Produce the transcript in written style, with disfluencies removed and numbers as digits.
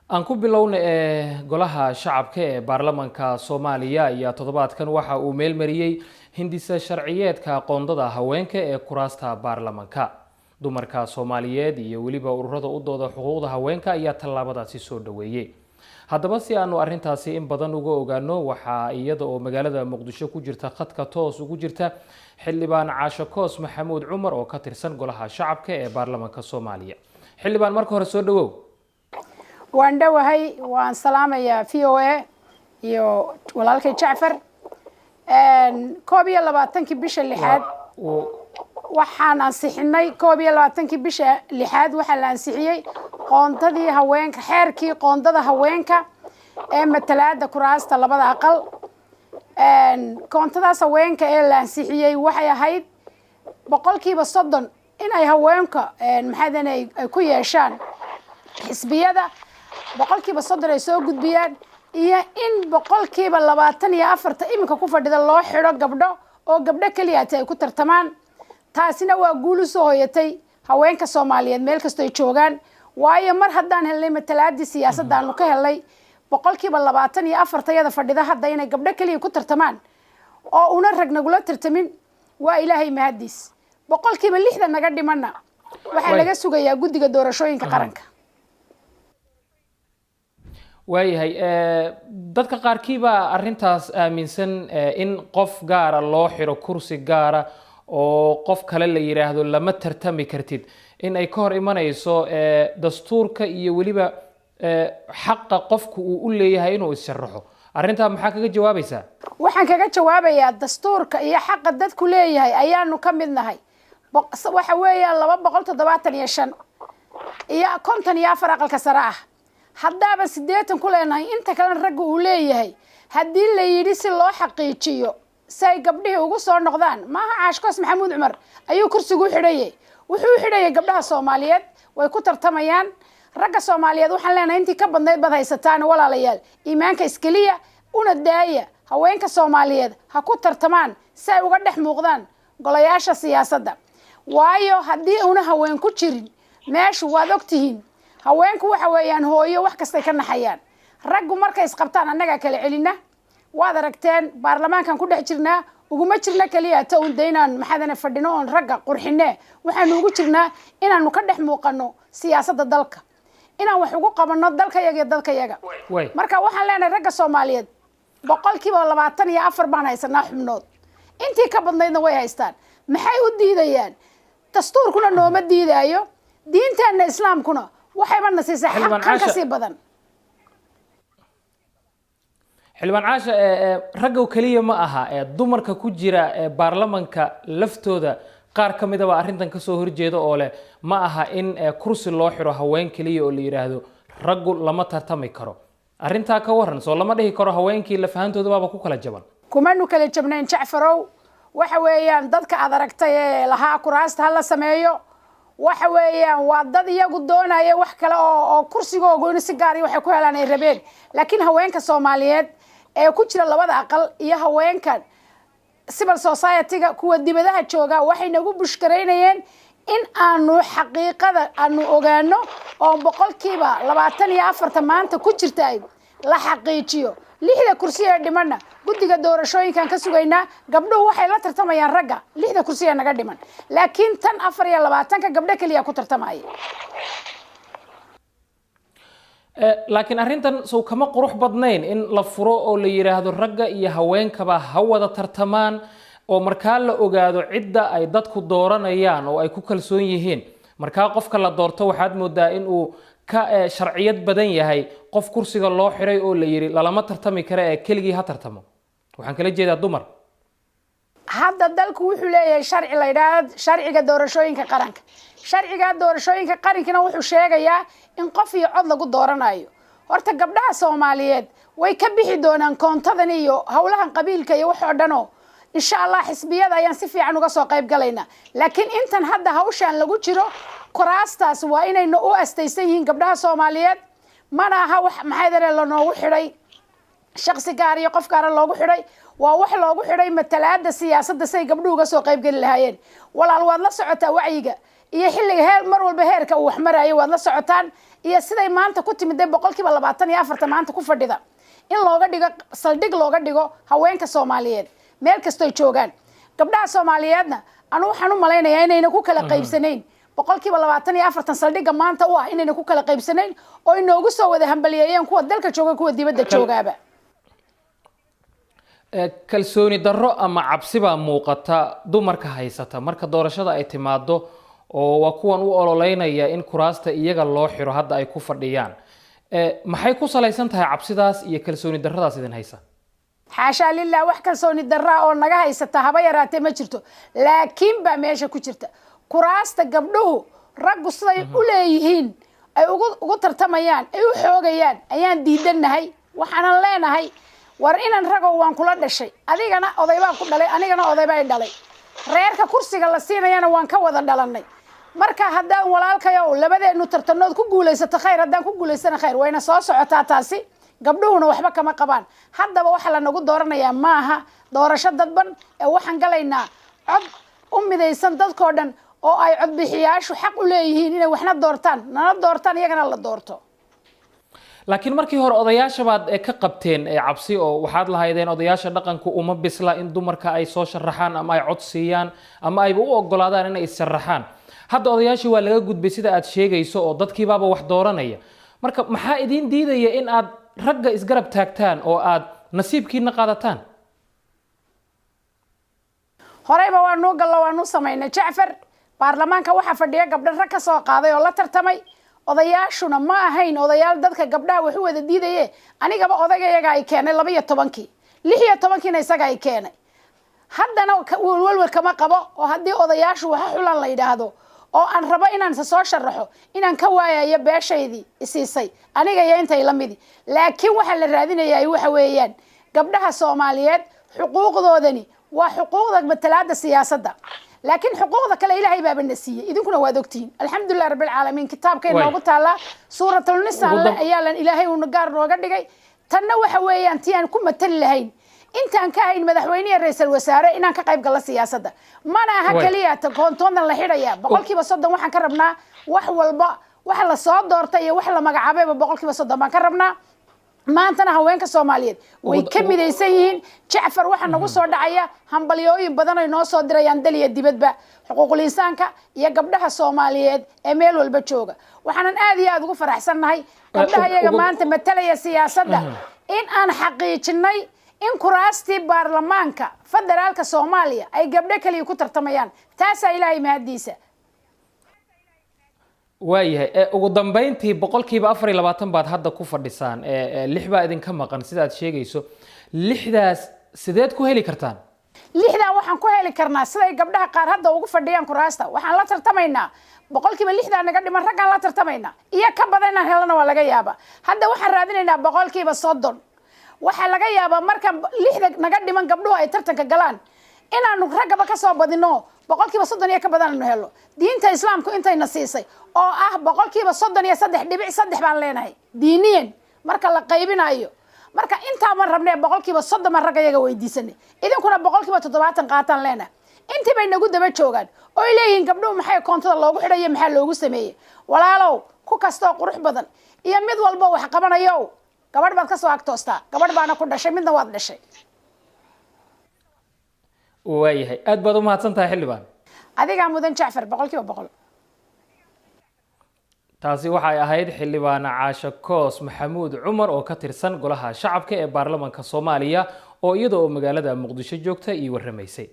Aan ku bilowna ee Golaha Shacabka ee Baarlamanka Soomaaliya ayaa toddobaadkan waxa uu meelmariyey hindisa sharciyeedka qoondada haweenka ee kuraasta baarlamanka. Dumarka Soomaaliyeed iyo weliba ururada u dooda xuquuqda haweenka ayaa tallaabadaasi soo dhaweeyey. Haddaba, si aanu arrintaasi in badan uga ogaano, waxaa iyada oo magaalada Muqdisho ku jirta khadka toos ugu jirta Xildhibaan Caasho Koos Maxamuud Cumar oo ka tirsan Golaha Shacabka ee Baarlamanka Soomaaliya. Xildhibaan, marka hore soo dhawow. Waan dhowahay, waan salaamayaa VOA iyo walaalkay Jacfar. 21-kii bisha lixaad waxaan ansixinay, 21-kii bisha lixaad waxaa la ansixiyey qoondadii haweenka, xeerkii qoondada haweenka ee matalaada kuraasta labada aqal. Koontadaas haweenka ee la ansixiyey waxay ahayd 30% in ay haweenka maxaadan ay ku yeeshaan xisbiyada, 30% ay soo gudbiyaan, iyo in 24% iminka ku fadhida loo xidho gabdho oo gabdho keliyaati ay ku tartamaan. Taasina waa guul usoo hoyatay haweenka Soomaaliyeed meel kastoo ay joogaan, waayo mar haddaan helnay matalaadii siyaasaddaanu ka helnay 24% yada fadhida hadda inay gabdho keliya ku tartamaan oo una rag nagula tartamin, waa Ilaahay mahadiis. 60% naga dhimana waxaa laga sugayaa Guddiga Doorashooyinka Qaranka. Waayahay, dadka qaarkii baa arrintaas aaminsan in qof gaara loo xiro kursi gaara oo qof kale la yidhaahdo lama tartami kartid in ay ka hor imanayso dastuurka iyo weliba xaqa qofku uu u leeyahay inuu is-sharaxo. Arrintaa maxaa kaga jawaabaysaa? Waxaan kaga jawaabayaa, dastuurka iyo xaqa dadku leeyahay ayaanu ka mid nahay. Waxa weeyaan 275 iyo 54 Aqalka Sare ah, haddaaban 80 ku leenahay, inta kalena ragga uu leeyahay. Haddii la yidhi si loo xaqiijiyo si ay gabdhihii ugu soo noqdaan, maaha Caashkoos Maxamuud Cumar ayuu kursigu u xidhayay, wuxuu u xidhayay gabdhaha Soomaaliyeed. Way ku tartamayaan. Ragga Soomaaliyeed waxaan leenahay, intii ka badnayd baad haysataan, walaalayaal, iimaanka iskeliya una daaya haweenka Soomaaliyeed ha ku tartamaan si ay uga dhex muuqdaan golayaasha siyaasadda. Waayo, haddii una haween ku jirin meeshu, waad ogtihiin, haweenku waxa weeyaan hooyo, wax kastay ka naxayaan. Raggu markay isqabtaan annagaa kala celina. Waad aragteen, baarlamaankan ku dhex jirnaa, uguma jirna keliya ta un de inaan maxaadane fadhino oon ragga qurxine. Waxaanu ugu jirnaa inaanu ka dhex muuqano siyaasadda dalka, inaan wax ugu qabano dalkayaga iyo dadkayaga. Marka waxaan leenahay ragga Soomaaliyeed, 24% baan haysanaa xubnood, intii ka badnaydna way haystaan. Maxay u diidayaan? Dastuurkuna nooma diidaayo, diinteenna Islaamkuna waxayba na siisay xaq kan kasii badan. Xildhibaan Caasha, raggow keliya ma aha, dumarka ku jira baarlamanka laftooda qaar ka midaba arrintan kasoo horjeeda oo leh ma aha in kursi loo xiro haween keliya oo la yidhaahdo raggu lama tartami karo. Arrintaa ka waran? Soo lama dhihi karo haweenkii lafahantooda baaba ku kala jaban? Kumanu kala jabnayn, Jacfarow. Waxa weeyaan dadka aad aragtay ee lahaa kuraasta hala sameeyo, waxa weeyaan waa dad iyagu doonaya wax kale oo kursigoogu in si gaar waxay ku helaan ay rabeen. Laakiin haweenka Soomaaliyeed ee ku jira labada aqal iyo haweenka civil society-ga, kuwa dibadaha jooga, waxay nagu bushkaraynayeen in aanu xaqiiqada aanu ogaano oo 24% maanta ku jirta la xaqiijiyo. 6da kursi ee dhimanna Guddiga Doorashooyinkan ka sugaynaa. Gabdhuhu waxay la tartamayaan ragga 6da kursi ee naga dhiman, laakiin tan 24-ka gabdho keliya ku tartamaya. Laakiin arrintan sow kama qurux badnayn in la furo oo la yidhaahdo ragga iyo haweenkaba ha wada tartamaan, oo markaa la ogaado cidda ay dadku dooranayaan oo ay ku kalsoon yihiin? Markaa qofka la doorto waxaad moodaa in uu ka sharciyad badan yahay qof kursiga loo xiray oo la yidhi lalama tartami kara ee keligii ha tartamo. Waxaan kala jeedaa dumar. Hadda dalku wuxuu leeyahay sharci la yidhaahdo sharciga doorashooyinka qaranka. Sharciga doorashooyinka qarankina wuxuu sheegayaa in qof iyo cod lagu dooranayo. Horta gabdhaha Soomaaliyeed way ka bixi doonaan koontadan iyo howlahan qabiilka iyo wax oo dhanoo, insha Allah xisbiyada ayaan si fiican uga soo qayb galaynaa. Laakiin intan hadda hawshaan lagu jiro, kuraastaas waa inayna u astaysan yihiin gabdhaha Soomaaliyeed. Mana aha wax maxay lanoogu xidhay shaksi gaar iyo qof gaara loogu xidhay, waa wax loogu xidhay matalaada siyaasadda say gabdhuhu uga soo qayb geli lahaayeen. Walaal, waad la socotaa wacyiga Iyo xilliga heer mar walba heerka uu wax maraayo waad la socotaan, iyo siday maanta ku timid 24% maanta ku fadhida, in looga dhigo saldhig, looga dhigo haweenka Soomaaliyeed meel kastoy joogaan. Gabdhaha Soomaaliyeedna anu waxaan u malaynayaa inayna ku kala qaybsanayn 24% saldhigga maanta u ah, inayna ku kala qaybsanayn oo inoogu soo wada hambaliyeeyeen kuwa dalka jooga, kuwa dibadda joogaaba. Kalsooni darro ama cabsi baa muuqata dumarka haysata marka doorashada ay timaado, oo waa kuwan u ololeynaya in kuraasta iyaga loo xiro hadda ay ku fadhiyaan. Maxay ku salaysan tahay cabsidaas iyo kalsooni darradaas idin haysa? Xaashaa lilah, wax kalsooni darraa oo naga haysata haba yaraatee ma jirto, laakiin baa meesha ku jirta kuraasta gabdhuhu raggu siday u leeyihiin ay ugu tartamayaan, ay u xoogayaan ayaan diidannahay. Waxaanan leenahay, war inan ragow, waan kula dhashay, adigana odaybaa ku dhalay, anigana odaybaa dhalay, reerka kursiga la siinayana waan ka wada dhalanay. Marka haddaan walaalkayow labadeenu tartanood ku guulaysato khayr, haddaan ku guulaysana khayr, wayna soo socotaa taasi. Gabdhuhuna waxba kama qabaan. Haddaba waxa lanagu dooranayaa maaha doorasho dadban ee waxaan galaynaa cod u midaysan dadkoo dhan, oo ay codbixiyaashu xaq u leeyihiin inay waxna doortaan, nana doortaan, iyagana la doorto. Laakiin markii hore odayaasha baad ka qabteen cabsi, oo waxaad lahaydeen odayaasha dhaqanku uma bisla in dumarka ay soo sharaxaan ama ay cod siiyaan ama ayba u ogolaadaan inay is-sharaxaan. Hadda odayaashii waa laga gudbay sida aad sheegayso, oo dadkiibaaba wax dooranaya. Marka maxaa idiin diidaya in aad ragga isgarab taagtaan oo aad nasiibkiina qaadataan? Horeyba waa nuu gallo, waa nuu samaynay, Jacfar. Baarlamaanka waxaa fadhiya gabdho rag ka soo qaaday oo la tartamay. Odayaashuna ma ahayn odayaal dadka gabdhaha wax u wada diidaye. Anigaba odaygayaga ay keenay 12-kii, 16-kiina isaga ay keenay. Haddana welwel kama qabo, oo haddii odayaashu waxa xulan la yidhaahdo oo aan rabo inaan isa soo sharaxo, inaan ka waayayo beeshaydii isiisay aniga iyo intay la midi. Laakiin waxaa la raadinayaa waxa weeyaan gabdhaha Soomaaliyeed xuquuqdoodani waa xuquuqda matalaada siyaasadda, laakiin xuquuqda kale Ilaahay baaba na siiyey, idinkuna waad ogtihiin, alxamdulilah rabbilcaalamiin. Kitaabkay noogu taallaa, Suuratulnisa ayaa lan Ilaahay uuna gaar nooga dhigay. Tanna waxa weeyaan tii aan ku matali lahayn intaan ka hayn madaxweyne iyo ra-iisul wasaare inaan ka qayb galo siyaasadda. Mana aha keliya ta koontoodan la xidhaya 30%. Waxaan ka rabnaa wax walba, wax la soo doortay iyo wax la magacaabayba 30% baan ka rabnaa. Maantana haweenka Soomaaliyeed way ka midaysan yihiin, Jacfar. Waxaa nagu soo dhacaya hambalyooyin badan ay noo soo dirayaan dal iyo dibadba, xuquuqul insaanka iyo gabdhaha Soomaaliyeed ee meel walba jooga. Waxaanan aad iyo aada ugu faraxsannahay gabdhaha iyaga maanta matalaya siyaasadda in aan xaqiijinay in kuraastii baarlamaanka federaalka Soomaaliya ay gabdho kaliya ku tartamayaan. Taasaa Ilaahay mahadiisa. Waayahay, ugu dambeyntii 24% baad hadda ku fadhisaan, lix baa idinka maqan sidaad sheegayso. Lixdaas sideed ku heli kartaan? Lixdaa waxaan ku heli karnaa siday gabdhaha qaar hadda ugu fadhiyaan kuraasta. Waxaan la tartamaynaa 60% naga dhiman raggaan la tartamaynaa, iyo ka badan inaan helana waa laga yaabaa. Hadda waxaan raadinaynaa 30%. Waxaa laga yaabaa markaan lixda naga dhiman gabdhuhu ay tartanka galaan inaanu raggaba kasoo badino, 30% iyo ka badan aanu helo. Diinta Islaamku intayna siisay oo ah 33.3% baan leenahay diiniyan marka la qaybinayo. Marka intaaban rabnee 30% baan ragga iyaga weydiisanay, idinkuna 70% qaataan leenahay. Intii bay nagu daba joogaan oy leeyihiin gabdhuhu maxay koontada loogu xidhayo, maxaa loogu sameeyey? Walaalow, ku kastoo qurux badan iyo mid walbo wax qabanayo gabadh baad kasoo agtoostaa, gabadh baana ku dhashay, midna waad dhashay. Waayahay, aad baad u mahadsan tahay xildhibaan. Adigaa mudan, Jacfar, 100%. Taasi waxay ahayd xildhibaana Caashe Koos Maxamuud Cumar oo ka tirsan Golaha Shacabka ee Baarlamaanka Soomaaliya, oo iyada oo magaalada Muqdisho joogta ii warramaysay.